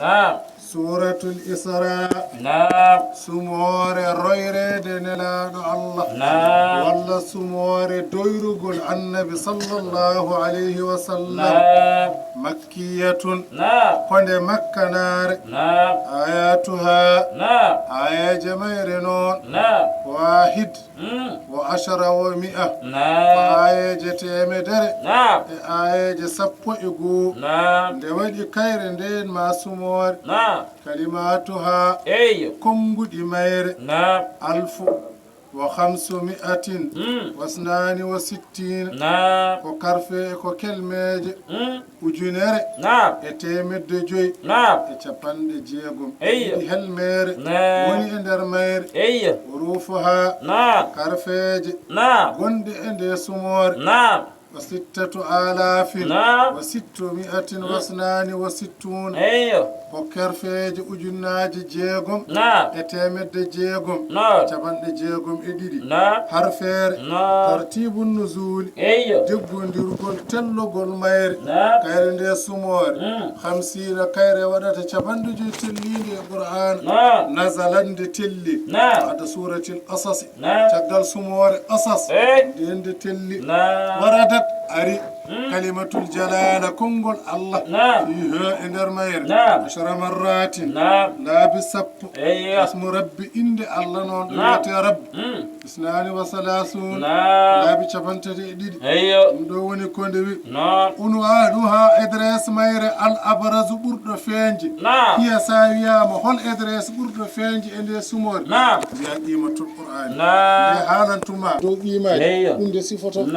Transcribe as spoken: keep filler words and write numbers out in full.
Naam. Suuratul Israa. Naam. Sumoore royreede Nelaaɗo Allah. Naam. Walla sumoore doyrugol Annabi sallallahu alayhi wa sallam. Naam. Makkiyatun. Naam. Ko nde Makkanaare. Naam. Ayatuha. Naam. Ayeeje mayre noon. Naam. Wahid. Mm. Wa ashara wa mi'a. Ko Naam. ayeeje teemedere. Naam. E ayeeje sappo e goo. Naam. Nde waɗi kayre ndeen ma sumoore. Naam. Kalimatuha. Eyyo. Konnguɗi mayre. Naam. Alfu wa khamsu mi'atin. Mm. Wasnaani wa sittiina. Naam. Ko karfe e ko kelmeeje. Mm. Ujunere. Naam. E teemedde joy. Naam. E capanɗe jeegom. Eyyo. Ɗiɗi helmeere. Naam. Woni e nder mayre. Eyyo. Hurufuha. Naam. Karfeeje. Naam. Gonɗe e nde sumoore. Naam. Wa sittatu alafin. Naam. Wa sittu mi'atin. Wasnaani wa sittuuna. Eyyo. Ko karfeeje ujunnaaje jeegom. Naam. E teemedde jeegom. Naam. Capanɗe jeegom e ɗiɗi. Naam. Harfeere. Naam. Tartibu nuzuli. Eyyo. Deggondirgol tellogol mayre. Naam. Kayre nde sumoore. Mm. Hamsiina kayre waɗata capanɗe joy telliinde e Qur'aana. Naam. Nazalat nde telli. Naam. Ba'da suuratil Qasas. Naam. Caggal sumoore Qasas. Ey. Nden nde telli. Naam. Waradat ari. Mm. Kalimatul jalaala konngol Allah. Naam. Fiiha e nder mayre. Naam. Ashara marratin. Naam. Laabi sappo. Eyyo. Ismu rabbi innde Allah noon ɗo Naam. wiyetee rabbi. Mm. Isnaani wa salaasuun. Naam. Laabi capanɗe tati e ɗiɗi. Eyyo. Ɗum ɗo woni ko nde wi. Naam. Unwanuha adresse mayre al abrazu ɓurɗo feeñde. Naam. Hiya sa wiyaama hol adresse ɓurɗo feeñde e nde sumoore. Naam. Wiya qiimatul Qur'aani. Naam. Nde haalantuma. Dow qiimaaji. Eyyo. Ɗum nde sifoto. Naam.